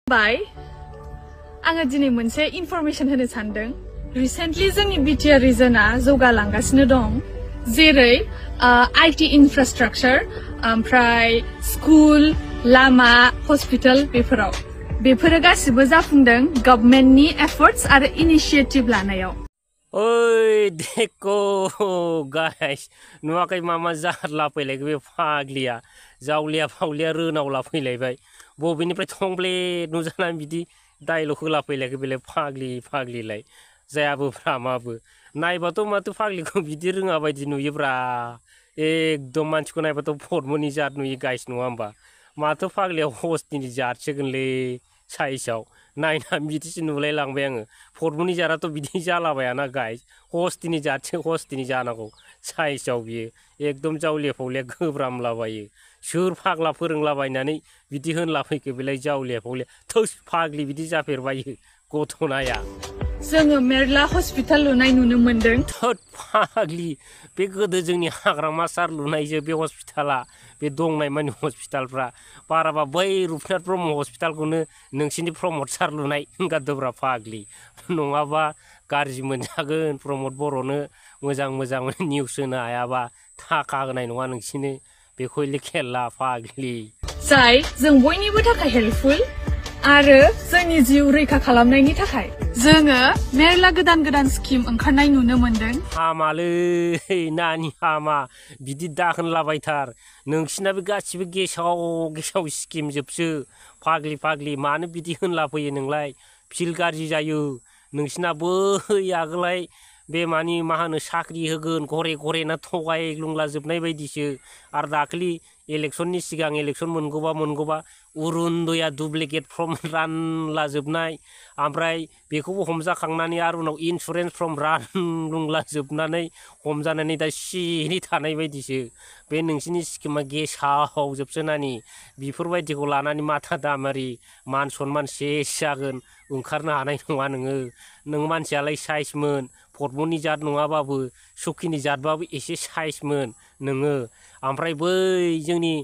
बाय आङो दिनै मोनसे इनफरमेशन होनो सानदों रिसेंटली जोंनि बिटिआर रिजना जौगालांगासिनो दं जेरै आईटी इंफ्रास्ट्राक्चर ओमफ्राय स्कुल लामा हस्पिटाल बेफोरो गासिबो जाफुंदों गभर्नमेन्टनि एफर्ट्स आरो इनिशिएटिभ लानायाव ओइ देखो गाइस नुवाखै मामा जारला फैलायखो बे फाग्लिया जावलिया फावलिया रोनावला फैलायबाय बबेनिफ्राय थंब्ले नुजानानै बिदि डायलग होला फैलायखो बेलाय फाग्लिलाय जायाबो फ्रामाबो नायबाथ' माथो फाग्लिखौ बिदि रोङा बायदि नुयोब्रा एकदम मानसिखौ नायबाथ' फदमनि जात नुयो गाइस नङा होमबा माथो फाग्लिया हस्टिनि जातसोगोनलै साइसआव नायना बिदिसो नुलाय लांबाय आङो फदमनि जाराथ' बिदि जालाबायाना गाइस हस्टिनि जातसो हस्टिनि जानांगौ साइसआव बियो एकदम जावलिया फावलिया गोब्रामलाबायो सोर फाग्ला फोरोंलाबायनानै बिदि होनला फैखो बेलाय जावलिया फावलिया थोस फाग्लि बिदि जाफेरबायो गथ'नाया जोङो मेरला हस्पिटाल लुनाय नुनो मोनदों थोद फाग्लि बे गोदो जोंनि हाग्रामा सार लुनायजो बे हस्पिटाला बे दंनाय मानि हस्पिटालफ्रा बाराबा बै रुपनाथ ब्रह्म हस्पिटालखौनो नोंसिनि प्रमद सार लुनाय होनगारदोब्रा फाग्लि नङाबा गाज्रि मोनजागोन प्रमद बर'नो मोजां निउस होनो हायाबा थाखा होनाय नङा नोंसिनो बेखौ खेला फाग्लि जाय जों बयनिबो थाखाय हेल्पफुल आरो जोंनि जिउ रैखा खालामनायनि थाखाय जोङो मेरला गोदान स्किम ओंखारनाय नुनो मोनदों हामालै नानि हामा बिदि दाहोनलाबायथार नोंसिना बे गासिबो गेसाव स्किम जोबसो फाग्लि मानो बिदि होनला फैयो नोंलाय फिल गाज्रि जायो नोंसिना बै आगोलाय बे मानि मा होनो साख्रि होगोन घरे ना थगायग्लुंला जोबनाय बायदिसो आरो दाखालि इलेक्शननि सिगां इलेक्शन मोनगौबा उरुन्दया डुप्लिकेट फर्म रानला जोबनाय ओमफ्राय बेखौबो हमजाखांनानै आरो उनाव इन्सुरेन्स फर्म रानलुंला जोबनानै हमजानानै दा सिरि थानाय बायदिसो बे नोंसिनि स्किमा गेसाव जोबसो नानि बेफोरबायदिखौ लानानै माथा दामारि मान सनमान सेस जागोन ओंखारनो हानाय नङा नों मानसियालाय साइसमोन पद्मनि जात नङाबाबो सुखिनि जातबाबो एसे साइसमोन नोङो ओमफ्राय बै जोंनि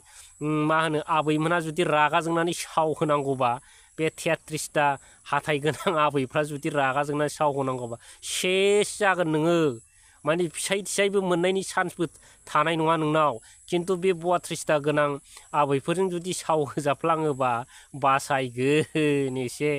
मा होनो आबैमोना जुदि रागा जोंनानै साव होनांगौबा बे 33टा हाथाय गोनां आबैफ्रा जुदि रागा जोंनानै साव होनांगौबा सेस जागोन नोङो माने फिसायबो मोननायनि चान्सबो थानाय नङा नोंनाव खिन्थु बे 32टा गोनां आबैफोरजों जुदि साव होजाफ्लाङोबा बासायगोन एसे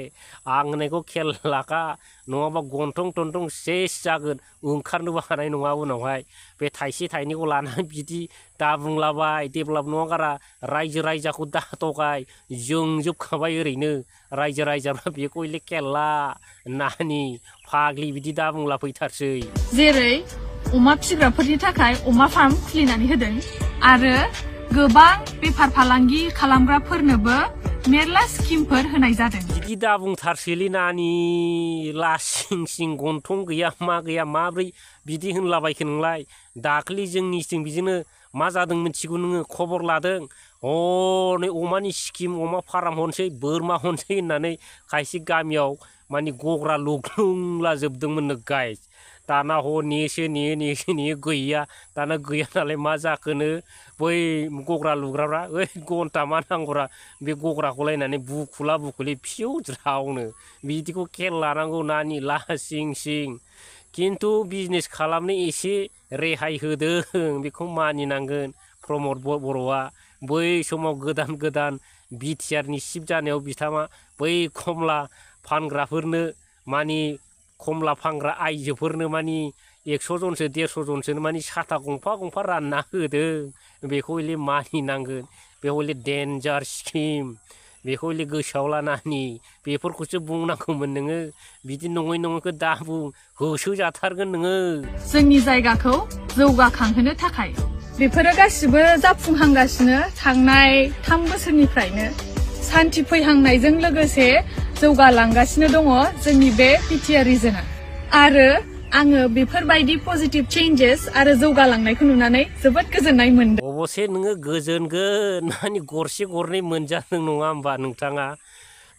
आं होननायखौ खेल लाखा नङाबा गन्थं थन्थं सेस जागोन ओंखारनोबो हानाय नङा उनावहाय बे थाइसे थाइनैखौ लानानै बिदि दा बुंलाबाय डेभेलप नङा गारा रायजो राजाखौ दा थगाय जोंजोबखाबाय ओरैनो रायजो राजाफ्रा बेखौ खेला नानि फाग्लि बिदि दा बुंला फैथारसै जेरै अमा फिसिग्राफोरनि थाखाय अमा फार्म खुलिनानै होदों आरो गोबां बेफार फालांगि खालामग्राफोरनोबो मेरला स्किमफोर होनाय जादों बिदि दा बुंथारसैलै नानि लासिं गन्थं गैया मा गैया माब्रै बिदि होनलाबायखो नोंलाय दाखालि जोंनिथिं बिदिनो मा जादों मिथिगौ नोङो खबर लादों नै अमानि स्किम अमा फार्म हनसै बोरमा हनसै होननानै खायसे गामियाव माने गग्रा लुग्लुंला जोबदोंमोननो गाइस दाना नेयो गैया दाना गैया नालाय मा जाखोनो बै गग्रा लुग्राफ्रा ओइ घन्टा मा नांगौरा बे गग्राखौ लायनानै बुखुलि फिउ ज्रावनो बिदिखौ खेल लानांगौ नानि लासिं खिन्थु बिजनेस खालामनो एसे रेहाय होदों बेखौ मानिनांगोन प्रमद बर'आ बै समाव गोदान बिटिआरनि चिफ जानायाव बिथाङा बै खमला फानग्राफोरनो मानि खमला फानग्रा आइजोफोरनो मानि 100 जनसो 150 जनसो मानि साथा गंफा रानना होदों बेखौ मानिनांगोन बे हले डेन्जार स्किम बेखौ गोसोआव लानानि बेफोरखौसो बुंनांगौमोन नोङो बिदि नङैखौ दा बुं होसोजाथारगोन नोङो जोंनि जायगाखौ जौगाखांहोनो थाखाय बेफोरो गासिबो जाफुंहांगासिनो थांनाय 3 बोसोरनिफ्रायनो सान्थि फैहांनायजों लोगोसे जौगालांगासिनो दङ जोंनि बे बिटिआर रिजना आरो आङो बेफोरबायदि पजिटिभ चेन्जेस आरो जौगालांनायखौ नुनानै जोबोद गोजोननाय मोनदों अबसे नोङो गोजोनगोन माने गरसे गरनै मोनजादों नङा होमबा नोंथाङा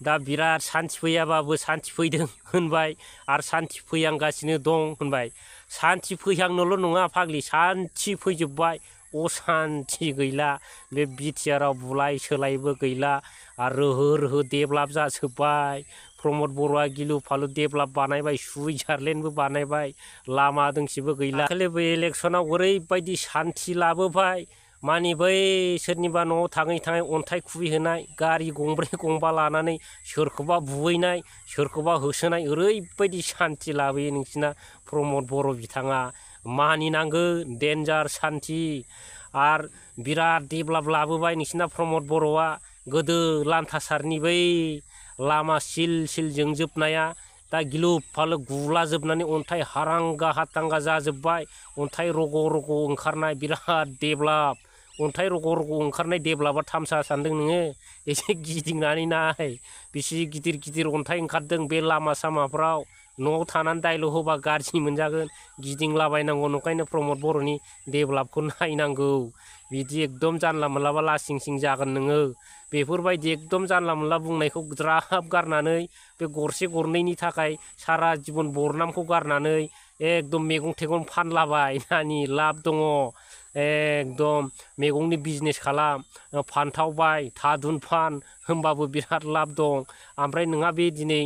दा बिराद सान्थि फैयाबाबो सान्थि फैदों होनबाय आरो सान्थि फैहांगासिनो दं होनबाय सान्थि फैहांनोल' नङा फाग्लि सान्थि फैजोबबाय असान्थि गैला बे बिटिआराव बुलाय सोलायबो गैला आरो रोहो रोहो डेभेलप जाजोब्बाय प्रमद बर'आ गिलु फालु डेभेलप बानायबाय सुइजारलेण्डबो बानायबाय लामा दोंसेबो गैला खालि बे इलेक्सनाव ओरैबायदि सान्थि लाबोबाय मानि बै सोरनिबा न'आव थाङै थाङै अन्थाइ खुबैहोनाय गारि गंब्रै गंबा लानानै सोरखौबा बुहैनाय सोरखौबा होसोनाय ओरैबायदि सान्थि लाबोयो नोंसिना प्रमद बर' बिथाङा मानिनांगोन डेन्जार सान्थि आरो बिराद डेभेलप लाबोबाय नोंसिना प्रमद बर'आ गोदो लान्थासारनि बै लामा सिल सिल जोंजोबनाया दा गिलु फालु गुलाजोबनानै अन्थाइ हारांगा हाथांगा जाजोब्बाय अन्थाइ रग' रग' ओंखारनाय बिराद डेभेलप अन्थाइ रग' रग' ओंखारनाय डेभेलपा थामसा सान्दों नोङो एसे गिदिंनानै नाय बेसे गिदिर गिदिर अन्थाइ ओंखारदों बे लामा सामाफ्राव न'आव थानानै दाइलग होबा गाज्रि मोनजागोन गिदिंलाबायनांगौ नंखायनो प्रमद बर'नि डेभेलपखौ नायनांगौ बिदि एकदम जानला मोनलाबा लासिं सिं जागोन नोङो बेफोरबायदि एकदम जानला मोनला बुंनायखौ ज्राब गारनानै बे गरसे गरनैनि थाखाय सारा जिबन बरनामखौ गारनानै एकदम मैगं थाइगं फानलाबाय नानि लाब दङ एकदम मैगंनि बिजनेस खालाम फान्थाव बाय थादुन फान होमबाबो बिराद लाब दं ओमफ्राय नोंहा बे दिनै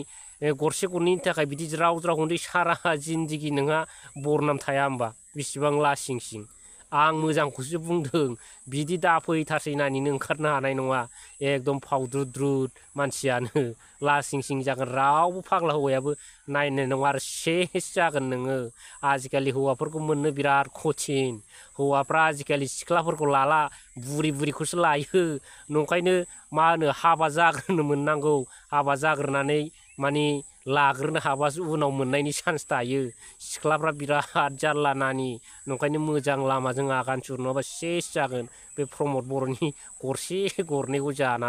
गरसे गरनैनि थाखाय बिदि ज्राव ज्राव होनदै सारा जिन्दगि नोंहा बरनाम थाया होमबा बेसेबां लासिं सिं आं मोजांखौसो बुंदों बिदि दाफैथारसै नानिनो ओंखारनो हानाय नङा एकदम फावद्रुद्रुद मानसियानो लासिं सिं जागोन रावबो फाग्ला हौवायाबो नायनाय नङा आरो सेस जागोन नोङो आजिखालि हौवाफोरखौ मोननो बिराद कठिन हौवाफ्रा आजिखालि सिख्लाफोरखौ लाला बुरि बुरिखौसो लायो नंखायनो मा होनो हाबा जाग्रोनो मोननांगौ हाबा जाग्रोनानै माने लाग्रोनो हाबासो उनाव मोननायनि चान्स थायो सिख्लाफ्रा बिराद जारला नानि नंखायनो मोजां लामाजों आगान सुर नङाबा सेस जागोन बे प्रमद बर'नि गरसे गरनैखौ जानानै